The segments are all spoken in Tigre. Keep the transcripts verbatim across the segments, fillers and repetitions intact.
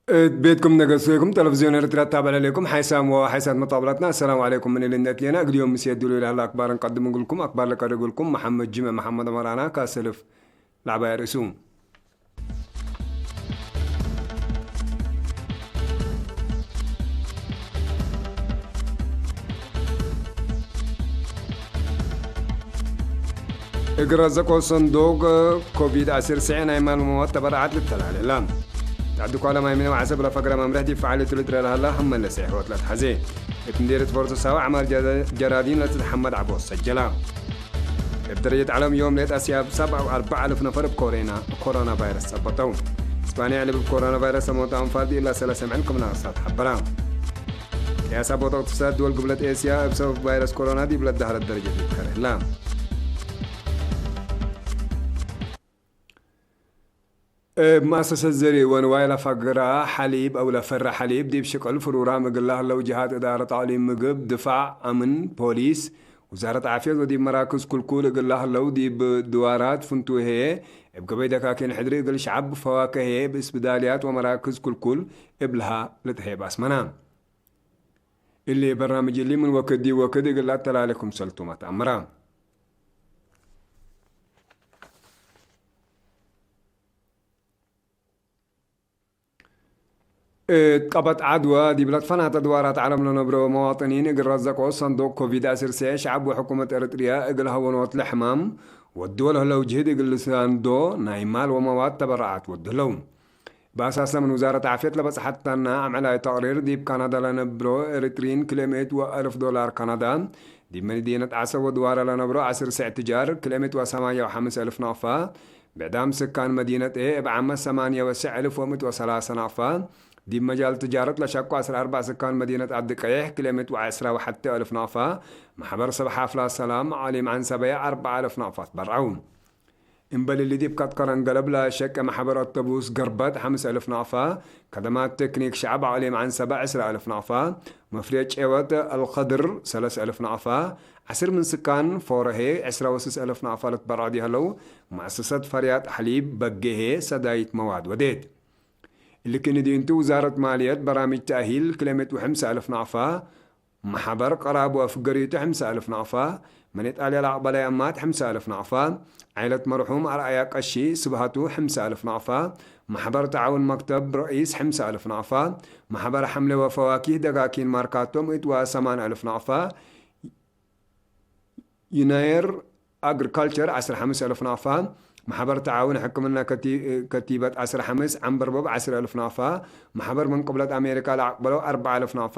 እት ቤትኩም ነገሶይኩም፣ ቴሌቪዝዮን ኤርትርያ ትታበዕ ለሌኩም ሓይሳም ወሓይሳት መጣብላትና፣ አሰላሙ ዐለይኩም ምን እሊ እትሌና። እግል ዮም ምሴ ዱሉ ለሀለ አክባር እንቀድም እግልኩም። አክባር ለቀርእ እግልኩም መሐመድ ጅመ መሐመድ አማራና ካሰልፍ ለዐባይ ርእሱ። እግል ረዘቆ ሰንዱቅ ኮቪድ ዐስር ስዔ ናይ ማል መዋት ተበረዓት ልተላሌላ። ተዕድኳለ ማይ ምነ ወዐሰብ ለፈግረ መምርሕ ዲብ ፈዓልየቱ ልጥረ ለሀላ ሐመለ ስዔ ህወት ለትሐዜ። እት ምዴርየት ፎርቶ ሳዋ ዐማር ጀራ-፣ ጀራዲን ለትትሐመድ ዐቦት ሰጀላ። እብ ደረጀት ዐለም ዮም ሌጠ አስያብ ሰብዓ ወአርበዕ አልፍ ነፈር እብ ኮሬና-፣ ኮሮና ቫይረስ ጸበጠው። እስፓንያ ዕልብ እብ ኮሮና ቫይረስ ለሞቱ አንፋል ዲብላ ሰለሰ ምዕል ክም ነቅሳት ሐበራ። ቅያስ አቦት እቅትሳድ ድወል ግብለት ኤስያ እብ ሰበብ ቫይረስ ኮሮና ዲብለ ዳህለት ደረጀት ልትከረ ህላ። እብ መአሰሰት ዘርእ ወንዋይ ለፈግረ ሐሊብ አው ለፈረ ሐሊብ ዲብ ሽቅል ፍሩራም እግል ለህለው ጅሃት እዳረት አቅሊም ምግብ፣ ድፋዕ፣ አምን፣ ፖሊስ፣ ውዛረት ዓፍየት ወዲብ መራክዝ ኩልኩል እግል ለህለው ዲብ ድዋራት ፍንቱው ህዬ እብ ገበይ ደካኪን ሕድሪ እግል ሸዐብ ፈዋክህ ህዬ እብ እስብዳልያት ወመራክዝ ኩልኩል እብልሃ ልትሀየብ አስመና። እሊ በርናምጅ እሊ ምን ወክድ ዲብ ወክድ እግል ለአተላሌ ክምሰልቱመ ተአምረ። እት ቀበት ዐድወ ዲብ ለትፈናተ ድዋራት ዐለም ለነብሮ መዋጥኒን እግል ረዘቆ ሰንዱቅ ኮቪድ ዐስር ስዔ ሸዐብ ወሕኩመት ኤረትርያ እግል ሀወኖት ለሕማም ወድወ ለህለው ጅህድ እግል ልሳንዶ ናይ ማል ወመዋት ተበረዓት ወዱ ህለው። በአሳሰ ምን ውዛረት ዓፍየት ለበጽሐተነ አምዕላይ ተቅሪር፣ ዲብ ካናዳ ለነብሮ ኤሪትሪን ክልኤ ምእት ወአልፍ ዶላር ካናዳ፣ ዲብ መዲነት ዐሰብ ወድዋረ ለነብሮ ዐስር ስዕ ትጃር ክልኤ ምእት ወሰማንያ ወሐምስ አልፍ ናቅፋ፣ ብዕዳም ስካን መዲነቴ እብ ዓመት ሰማንያ ወስዕ አልፍ ወምእት ወሰላሰ ናቅፋ፣ ዲብ መጃል ትጃረት ለሸቁ ዐስር አርበዕ ስካን መዲነት አዲ ቀይሕ ክልኤ ምእት ወዐስራ ወሐቴ አልፍ ናቅፋ፣ መሕበር ሰብ ሓፍላት ሰላም አቅሊም ዐንሰበየ አርበዕ አልፍ ናቅፋ ትበርዐው። እምበል እሊ፣ ዲብ ከት ከረን ገለብ ለሸቄ መሕበር አውቶቡስ ገርበት ሐምስ አልፍ ናቅፋ፣ ከደማት ቴክኒክ ሸዐብ አቅሊም ዐንሰበ ዕስራ አልፍ ናቅፋ፣ መፍሬ ጬወት አልከድር ሰለስ አልፍ ናቅፋ፣ ዐስር ምን ስካን ፎረሄ ዕስራ ወስስ አልፍ ናቅፋ ልትበረዐ ዲብ ህለው፣ መአሰሰት ፈርያት ሐሊብ በጌሄ ሰዳይት መዋድ ወዴት። እሊ ክንዲ እንቱ፣ ውዛረት ማልየት በራምጅ ተእሂል ክልኤ ምእት ወሐምሳ አልፍ ናቅፋ፣ መሕበር ቀራብ ወአፍገሪቱ ሐምሳ አልፍ ናቅፋ፣ ምን ኢጣልያ ለአቅበለየ እማት ሐምሳ አልፍ ናቅፋ፣ ዓይለት መርሑም አርአያ ቀሺ ስብሃቱ ሐምሳ አልፍ ናቅፋ፣ መሕበር ተዓውን መክተብ ረኢስ ሐምሳ አልፍ ናቅፋ፣ መሕበር ሐምሌ ወፈዋኪህ ደጋኪን ማርካቶ ምእት ወሰማንያ አልፍ ናቅፋ፣ ዩናየር አግሪካልቸር ዐስር ሐምስ አልፍ ናቅፋ፣ መሕበር ተዓውን ሕክምና ከቲ-፣ ከቲበት ዐስር ሐምስ ዐንበርቦብ ዐስር አልፍ ናቅፋ፣ መሕበር ምን ቅብለት አሜሪካ ለአቅበለው አርበዕ አልፍ ናቅፋ፣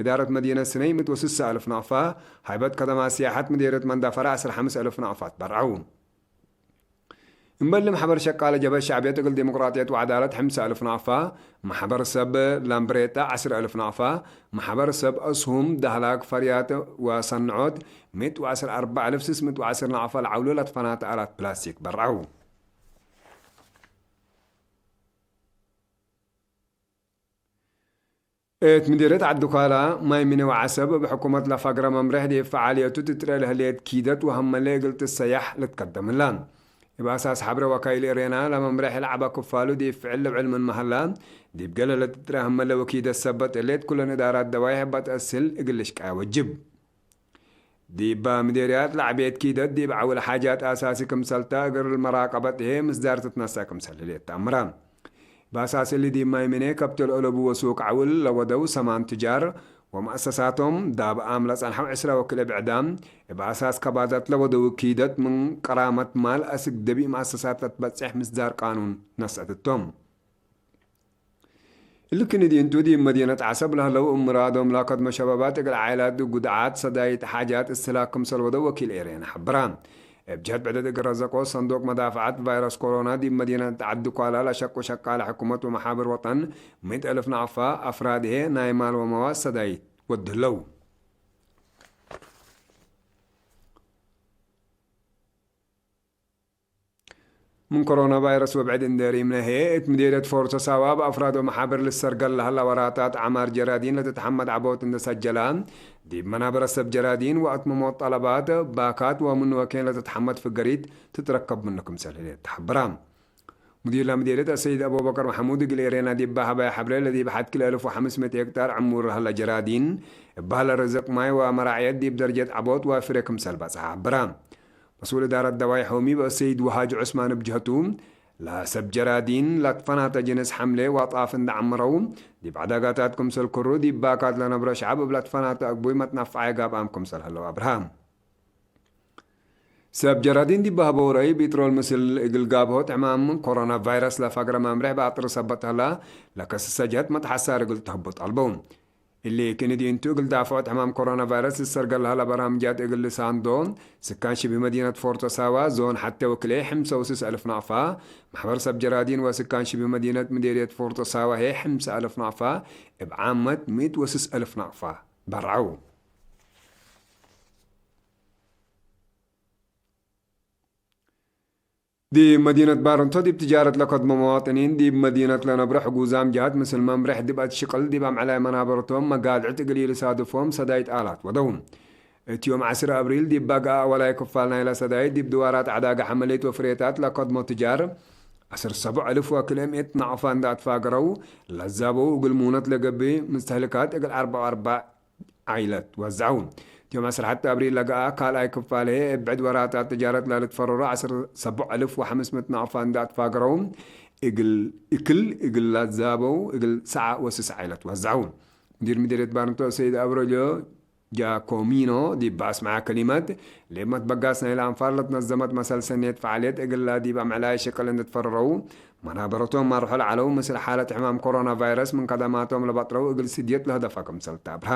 እዳረት መዲነት ስነይ ምእት ወስሳ አልፍ ናቅፋ፣ ሃይበት ከደማ ስያሐት ምዴርየት መንዳፈራ ዐስር ሐምስ አልፍ ናቅፋ ትበርዐው። እምበል መሕበር ሸቃለ ጀብሀት ሸዕብየት እግል ዲሞቅራጥየት ወዐዳለት ሐምሳ አልፍ ናቅፋ፣ መሕበር ሰብ ላምብሬጣ ዐስር አልፍ ናቅፋ፣ መሕበር ሰብ አስሁም ዳህላክ ፈርያት ወሰንዖት ምእት ወዐስር አርበዕ አልፍ ስስ ምእት ወዐስር ናቅፋ ለዐውሉ ለትፈናተ አላት ፕላስቲክ በርዐው። እት ምዲርየት ዐዲ ኳላ፣ ማይ ምነ ወዐሰብ እብ ሕኩመት ለፈግረ መምሬሕ ዲብ ፈዓልየቱ ትጥረ ለህሌት ኪደት ወሀመለ እግል ትሰያሕ ልትከደም እላ። እብ አሳስ ሐብረ ወካይል ኤሬና ለመምሬሕ ለዐበ ክፋሉ ዲብ ፍዕል ልውዕል ምንመ ሀላ፣ ዲብ ገሌ ለትጥረ ሀመለ ወኪደት ሰበት እሌት ኩለን እዳራት ደዋይሕ እበ ተአስል እግል ልሽቀያ ወጅብ። ዲበ ምዴርያት ለዐቤት ኪደት ዲብ ዐውል ሓጃት አሳሲ ክምሰልተ እግል መራቀበት ህዬ ምስዳር ትትነሰእ ክምሰል ህሌት ተአምረ። እብ አሳስ እሊ ዲብ ማይ ምኔ ከብት ለአለቡ ወሱቅ ዐውል ለወደው ሰማን ትጃር ወመአሰሳቶም ዳብአም ለጸንሐው ዕስረ ወክልኤ ብዕዳም እብ አሳስ ከባደት ለወደው ኪደት ምን ቀራመት ማል አስክ ደቢእ መአሰሳት ለትበጽሕ ምስዳር ቃኑን ነስአት እቶም። እሊ ክንዲ እንቱ፣ ዲብ መዲነት ዐሰብ ለህለው እብ ምራዶም ላከድመ ሸባባት እግል ዓኢላት ጉድዓት ሰዳይት ሓጃት እስትህላክ ክምሰል ወደው ወኪል ኤሬና ሐብራ። እብ ጀህት ብዕደት እግል ረዘቆ ሰንዱቅ መዳፍዐት ቫይረስ ኮሮና፣ ዲብ መዲነት ዐዲ ኳላ ለሸቁ ሸቃለ ሕኩመት ወመሓብር ወጠን፣ ምእት አልፍ ናቅፋ አፍራድ ህዬ ናይ ማል ወመዋት ሰዳይት ወዱ ህለው። ምን ኮሮና ቫይረስ ወብዕድ እንዴ ሪምነ ህዬ፣ እት ምዴርየት ፎርቶ ሳዋ እብ አፍራድ ወመሓብር ልሰርገል ለሀላ ወራታት ዐማር ጀራዲን ለትትሐመድ ዐቦት እንዴ ሰጀላ፣ ዲብ መናበረ ሰብ ጀራዲን ወአትመሞት ጠለባት፣ ባካት ወምን ወኬን ለትትሐመድ ፍገሪት ትትረከብ ምኑ ክምሰል ህሌት ተሐብራ። ሙዲር ለምዴርየት አሰይድ አቡበከር መሐሙድ እግል ኤሬና ዲብ ሀበየ ሐብሬ፣ ለዲብ ሐድ ክልኤ አልፍ ወሐምስ ምእት ሄክታር ዕሙር ለሀለ ጀራዲን፣ እብ ሀለ ርዝቅ ማይ ወመራዕየት ዲብ ደረጀት ዐቦት ወፍሬ ክምሰል በጽሐ ሐብራ። መስኡል እዳረት ደዋይ ሖሚ በሰይድ ወሃጅ ዑስማን እብ ጀህቱ፣ ለሰብ ጀራዲን ለትፈናተ ጅንስ ሐምሌ ወጣፍ እንደ ዐምረው፣ ዲብ ዐዳጋታት ክምሰል ክሩ፣ ዲብ ባካት ለነብረ ሸዐብ እብ ለትፈናተ አግቡይ መትነፍዓየ ጋብአም ክምሰል ህለው አብርሃ። ሰብ ጀራዲን ዲብ በሀበው ረአይ፣ ቢትሮል ምስል እግል ጋብሆት ሕማም ኮሮና ቫይረስ ለፈግረ መምሬሕ በአጥር ሰበት ህላ፣ ለከስሰ ጀህት መትሐሳር እግል ተህቡ ጠልበው። እሊ ክንዲ እንቱ እግል ዳፍዖት ሕማም ኮሮና ቫይረስ ልሰርገል ለሀለ በርናምጃት እግል ልሳንዶ፣ ስካን ሽብህ መዲነት ፎርቶ ሳዋ ዞን ሐቴ ወክልኤ ሕምሰ ወስስ አልፍ ናቅፋ፣ ማሕበር ሰብ ጀራዲን ወስካን ሽብህ መዲነት ምዴርየት ፎርቶ ሳዋ ህዬ ሕምሰ አልፍ ናቅፋ፣ እብ ዓመት ምእት ወስስ አልፍ ናቅፋ በርዐው። ዲብ መዲነት ባርንቶ ዲብ ትጃረት ለከድሞ መዋጥኒን፣ ዲብ መዲነት ለነብረ ሕጉዛም ጀሃት ምስል መምሬሕ ዲብ አትሽቅል ዲብ አምዕላይ መናበርቶም መጋድዕት እግል ኢልሳድፎም ሰዳይት አላት ወደው። እት ዮም ዐስር አብሪል ዲብ በግአ አወላይ ክፋል ናይለ ሰዳይት ዲብ ድዋራት ዐዳገ ሐመሌት ወፍሬታት ለከድሞ ትጃር ዐስር ሰቡዕ አልፍ ወክልኤ ምእት ናቅፋ እንደ አትፋገረው፣ ለዛበው እግል ሙነት ለገብእ ምስተህልካት እግል አርበዕ ወአርበዕ ዓይለት ወዘዐው። ዮም ዐስር ሐቴ አብሪል ለገአ ካልኣይ ክፋል ህዬ፣ እብ ብዕድ ወራታት ትጃረት ለልትፈረሮ ዐስር ሰቡዕ አልፍ ወሐምስ ምእት ናቅፋ እንደ አትፋገረው፣ እግል እክል እግል ለዛበው እግል ሰዓ ወስስ ዓይለት ወዘዐው። ሙዲር ምዲርየት ባርንቶ ሰይድ አብረልዮ ጃኮሚኖ ዲብ አስመዐ ከሊመት፣ ሌመት በጋስ ናይለ አንፋር ለትነዘመት መሰል ሰኔት ፈዓልየት እግላ ዲብ አምዕላይ ሽቅል እንድትፈረረው፣ መናበረቶም ማርሖ ለዐለው ምስል ሓለት ሕማም ኮሮና ቫይረስ ምን ከደማቶም ለበጥረው እግል ስድየት ለህደፈ ክምሰል ተአብርሀ።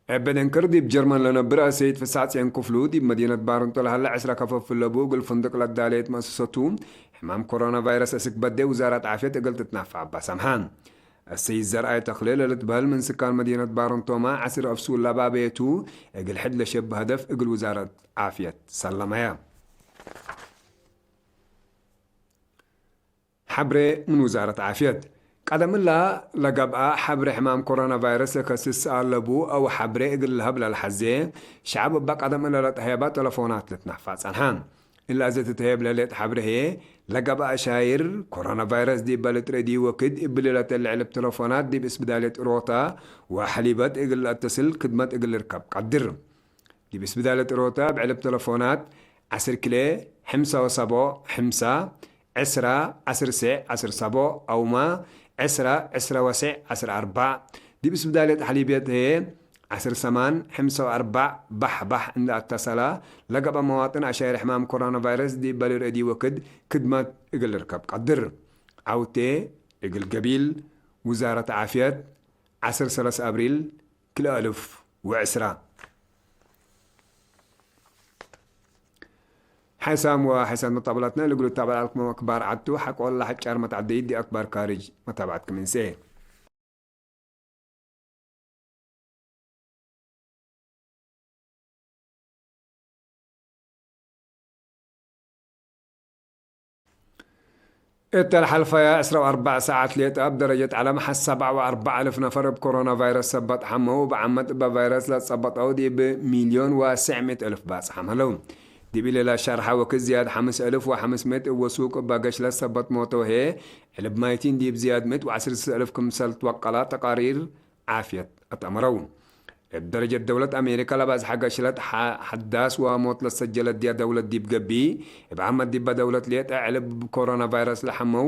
እብ ደንክር ዲብ ጀርመን ለነብር አሰይድ ፍስሐጽዮን ክፍሉ፣ ዲብ መዲነት ባርንጦ ለሀለ ዕስረ ከፈፍ ለቡ እግል ፍንድቅ ለዳሌት መእሰሰቱ፣ ሕማም ኮሮና ቫይረስ እስክ በዴ ውዛረት ዓፍየት እግል ትትናፈዕ አባ ሰምሐ። አሰይድ ዘርአይ ተክሌ ለልትበህል ምን ስካን መዲነት ባርንቶማ፣ ዐስር አፍሱል ለባቤቱ እግል ሕድ ለሸብ ሀደፍ እግል ውዛረት ዓፍየት ሰለመየ። ሐብሬ ምን ውዛረት ዓፍየት። ቀደም እላ ለገብአ ሐብሬ ሕማም ኮሮና ቫይረስ ለከስስ አለቡ አው ሐብሬ እግል ለሀብ ለልሐዜ፣ ሸዐብ እበ ቀደም እለ ለጠሄበ ተለፎናት ልትነፋ ጸንሐ። እለ አዜ ትትሄብ ለሌጥ ሐብሬ ህዬ፣ ለገብአ ሻይር ኮሮና ቫይረስ ዲበ ልትረዲ ወክድ እብሊ ለተልዕል እብ ተለፎናት ዲብ እስብዳልየት እሮታ ወሐሊበት እግል ለአተስል ክድመት እግል ልርከብ ቀድር። ዲብ እስብዳል እሮታ እብ ዕልብ ተለፎናት ዐስር ክልኤ፣ ሕምሳ ወሰቦ፣ ሕምሳ፣ ዕስራ፣ ዐስር ሴዕ፣ ዐስር ሰቦ፣ አውማ፣ ዕስራ፣ ዕስራ ወሴዕ፣ ዐስር አርባዕ። ዲብ እስብዳልየት ሐሊብየት ህዬ፣ ዐስር ሰማን፣ ሕምሳ ወአርባዕ፣ ባሕ ባሕ እንዴ አተሰላ፣ ለገብአ መዋጥን አሻይር ሕማም ኮሮና ቫይረስ ዲብ በልር እዲ ወክድ ክድመት እግል ልርከብ ቀድር። ዐውቴ እግል ገቢል፣ ውዛረት ዓፍየት፣ ዐስር ሰለስ አብሪል፣ ክልኤ አልፍ ወዕስራ። ሐሳም ወሐሳም መጣብላትና ለእግሉ ታበል አልክሞ አክባር ዐቱ ሐቆ ለሐጫር መትዐደይት ዲ አክባር ካርጅ መታብዐትኩም እንሴ። እተ ለሐልፈየ ዕስራ ወአርበዕ ሰዓት ሌጠ፣ እብ ደረጀት ዐለም ሐ ሰብዓ ወአርበዕ አልፍ ነፈር እብ ኮሮና ቫይረስ ሰበት ሐመው። እብ ዓመት እበ ቫይረስ ለጸበጠው ዲብ ሚልዮን ወስዕ ምእት አልፍ ባጽሓም ህለው። ዲብ እሊ ለሸርሐ ወክድ ዝያድ ሐምስ አልፍ ወሐምስ ምእት እብ ወሱቅ እበ ገሽለት ሰበት ሞተው ህዬ፣ ዕልብ ማይቲን ዲብ ዝያድ ምእት ወዐስር አልፍ ክምሰል ትወቀላ ተቃሪር ዓፍየት አትአመረው። እብ ደረጀት ደውለት አሜሪካ ለባዝሐ ገሽለት ሐ-፣ ሐዳስ ወሞት ለሰጀለት ዲያ ደውለት ዲብ ገብእ፣ እብ ዓመት ዲበ ደውለት ሌጠ ዕልብ ኮሮና ቫይረስ ለሐመው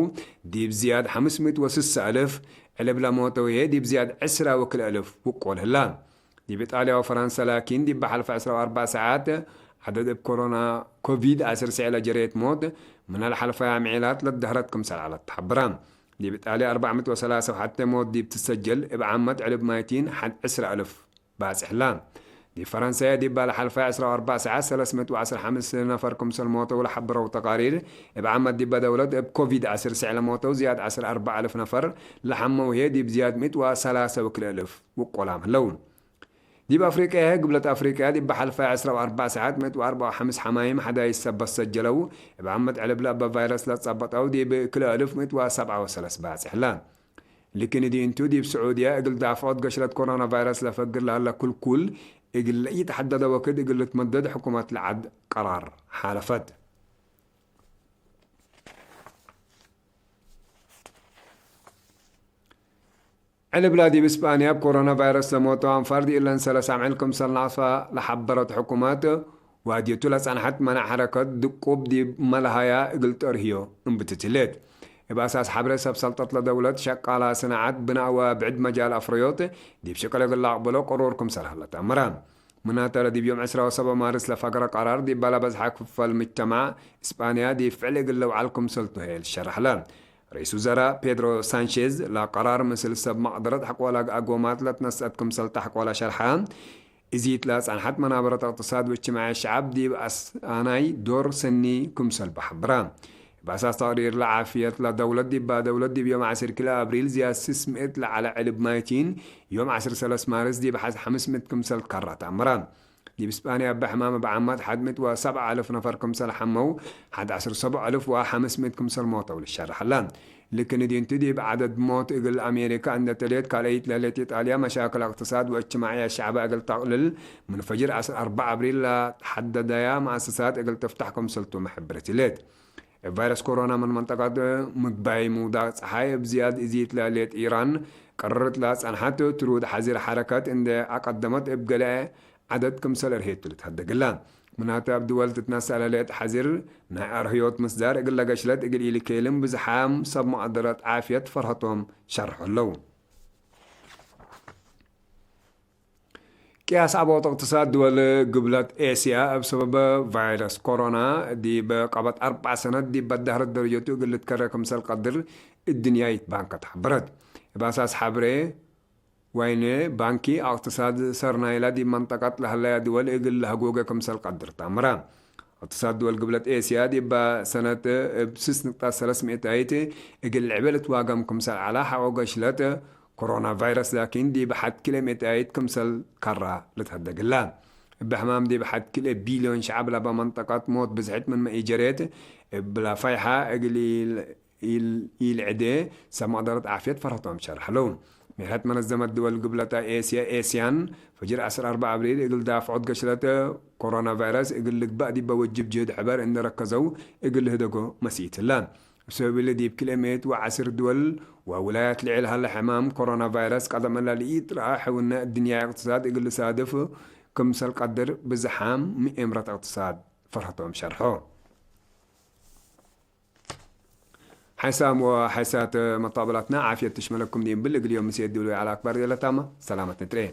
ዲብ ዝያድ ሐምስ ምእት ወስሳ አልፍ፣ ዕልብ ለሞተው ህዬ ዲብ ዝያድ ዕስራ ወክልኤ አልፍ ውቆል ህላ። ዲብ ኢጣልያ ወፈራንሰ ላኪን ዲበ ሐልፈ ዕስራ ወአርበዕ ሰዓት ዐደድ እብ ኮሮና ኮቪድ ዐስር ስዕ ለጀረየት ሞት ምን ለሐልፈያ ምዕላት ለደህረት ክምሰል ዐለት ተሐብረ። ዲብ ኢጣልያ አርበዕ ምእት ወሰላሰ ወሐቴ ሞት ዲብ ትሰጀል፣ እብ ዓመት ዕልብ ማይቲን ሐድ ዕስራ አልፍ ባጽሕ ህላ። ዲብ ፈረንሳየ ዲብ ለሐልፈ ዕስራ ወአርበዕ ሰዓት ሰለስ ምእት ወዐስር ሐምስ ነፈር ክምሰል ሞተው ለሐብረው ተቃሪር፣ እብ ዓመት ዲበ ደውለት እብ ኮቪድ ዐስር ስዕ ለሞተው ዝያድ ዐስር አርበዕ አልፍ ነፈር ለሐመው ህዬ ዲብ ዝያድ ምእት ወሰላሰ ወክልኤ አልፍ ውቆላም ህለው። ዲብ አፍሪቅያ ህዬ፣ ግብለት አፍሪቅያ ዲብ ሐልፈ ዕስራ ወአርበዕ ሰዓት ምእት ወአርበዕ ወሐምስ ሐማይም ሐዳይስ ሰበት ሰጀለው፣ እብ ዓመት ዕልብ ለእበ ቫይረስ ለጸበጠው ዲብ ክልኤ አልፍ ምእት ወሰብዓ ወሰለስ ባጽሕ ህላ። ልክንዲ እንቱ፣ ዲብ ስዑድየ እግል ዳፍዖት ገሽለት ኮሮና ቫይረስ ለፈግር ለሀለ ክልኩል እግል ለኢተሐደደ ወክድ እግል ልትመደድ ሕኩመት ለዐድ ቀራር ሓለፈት። ዕልብላ ዲብ እስጳንያ እብ ኮሮና ቫይረስ ለሞተው አንፋር ዲእለን ሰለስ አምዕል ክምሰል ነቅፈ ለሐበረት ሕኩመት፣ ዋድየቱ ለጸንሐት መናዕ ሐረከት ድቁብ ዲብ መለሀያ እግል ጠርህዮ እንብትትሌት። እብ አሳስ ሐብሬ ሰብ ሰልጠት ለደውለት ሸቃላ ስናዐት ብናእ ወብዕድ መጃል አፍረዮት ዲብ ሽቅል እግል ለአቅበሎ ቅሩር ክምሰል ሀለ ተአምረ። ምናተ ለዲብ ዮም ዕስራ ወሰብዕ ማርስ ለፈግረ ቀራር ዲብ ለበዝሐ ክፈል ምጅተማዕ እስጳንያ ዲብ ፍዕል እግል ለውዓል ክምሰልቱ ህዬ ልሸረሐለ። ርኢስ ውዘራእ ፔድሮ ሳንቼዝ ለቀራር ምስል ሰብ መቅደረት ሐቆለ አጎማት ለትነስአት ክምሰል ተሐቆለ ሸርሐ። እዚት ለጸንሐት መናበረት እቅትሳድ ወእጅትማዕየት ሸዐብ ዲብ አስአናይ ዶር ሰኒ ክምሰል በሐብረ። እብ አሳስ ተቅሪር ለዓፍየት ለደውለት ዲባ ደውለት ዲብ ዮም ዐስር ክልኤ አብሪል ዝያድ ስስ ምእት ለዐለ ዕልብ ማይቲን፣ ዮም ዐስር ሰለስ ማርስ ዲብ ሐምስ ምእት ክምሰል ከራ ተአምረ። ዲብ እስጳንያ እበ ሕማም እብ ዓማት ሐድ ምእት ወሰብዓ አልፍ ነፈር ክምሰል ሐመው፣ ሐድ ዐስር ሰብዕ አልፍ ወሐምስ ምእት ክምሰል ሞተው ልሸረሐለ። ልክን እዲንቱ ዲብ ዐደድ ሞት እግል አሜሪካ እንዴ ተሌት፣ ካልአይት ለህሌት ኢጣልያ መሻክል እቅትሳድ ወእጅትማዕየት ሸዐበ እግል ተቅልል፣ ምን ፈጅር ዐስር አርበዕ አብሪል ለተሐደደያ መአሰሳት እግል ትፍታሕ ክምሰልቱ መሕብረት ህሌት። እብ ቫይረስ ኮሮና ምን መንጠቀት ምግባይ ምውዳቅ ጸሓይ እብ ዝያድ እዚት ለህሌት ኢራን፣ ቀርርት ለጸንሐት ትሩድ ሐዚር ሐረከት እንዴ አቀደመት እብ ገሌ ዐደድ ክምሰል እርሄቱ ልትሀደግ እላ። ምናተ እብ ድወል ትትነሰእ ለህሌት ሐዚር ናይ አርህዮት ምስዳር እግል ለገሽለት እግል ኢልኬልም ብዝሓም ሰብ መቅደረት ዓፍየት ፈርሀቶም ሸርሖ ህለው። ቅያስ ዐቦት እቅትሳድ ድወል ግብለት ኤስያ እብ ሰበብ ቫይረስ ኮሮና ዲብ ቀበት አርበዕ ሰነት ዲብ በዳህረት ደረጀቱ እግል ልትከረ ክምሰል ቀድር እድንያይት ባንከ ተሐበረት። እብ አሳስ ሐብሬ ዋይነ ባንኪ፣ አቅትሳድ ሰር ናይላ ዲብ መንጠቀት ለሀለያ ድወል እግል ለሀጎገ ክምሰል ቀድር ተአምረ። እቅትሳድ ድወል ግብለት ኤስያ ዲብ ሰነት እብ ስስ ንቅጣት ሰለስ ምእታይት እግል ልዕቤ ልትዋገም ክምሰል ዐላ ሐቆ ገሽለት፣ ኮሮና ቫይረስ ላኪን ዲብ ሐድ ክልኤ ምእታይት ክምሰል ከራ ልትሀደግ እላ። እብ ሕማም ዲብ ሐድ ክልኤ ቢልዮን ሸዐብ ለበ መንጠቀት ሞት ብዝሕት ምንመ ኢጀሬት፣ እብላ ፋይሐ እግል ኢል- ኢል- ኢልዕዴ ሰብ መቅደረት ዓፍየት ፈርሀቶም ሸርሕ ለው። ሜርሐት መነዘመት ድወል ግብለተ ኤስያ፣ ኤስያን፣ ፈጅር ዐስር አርበዕ አብሪል እግል ዳፍዖት ገሽለት ኮሮና ቫይረስ እግል ልግባእ ዲበ ወጅብ ጅህድ ሕበር እንዴ ረከዘው እግል ልህደጎ መስኢት ህለ። እብ ሰበብ እሊ ዲብ ክልኤ ምእት ወዐስር ድወል ወውላያት ልዕል ሀለ ሕማም ኮሮና ቫይረስ ቀደም እለ ለኢትረአ ሕውነ እድንያይ እቅትሳድ እግል ልሳድፍ ክምሰል ቀድር ብዝሓም ምኤምረት እቅትሳድ ፈርሀቶም ሸርሖ። ሓይሳም ወሓይሳት መጣበላትና ዓፍየት ትሽመለኩም ዲንብል እግል ዮም ምሴ ድብል ወዓለ አክባር ሌለታማ ሰላመት ንትርኤ።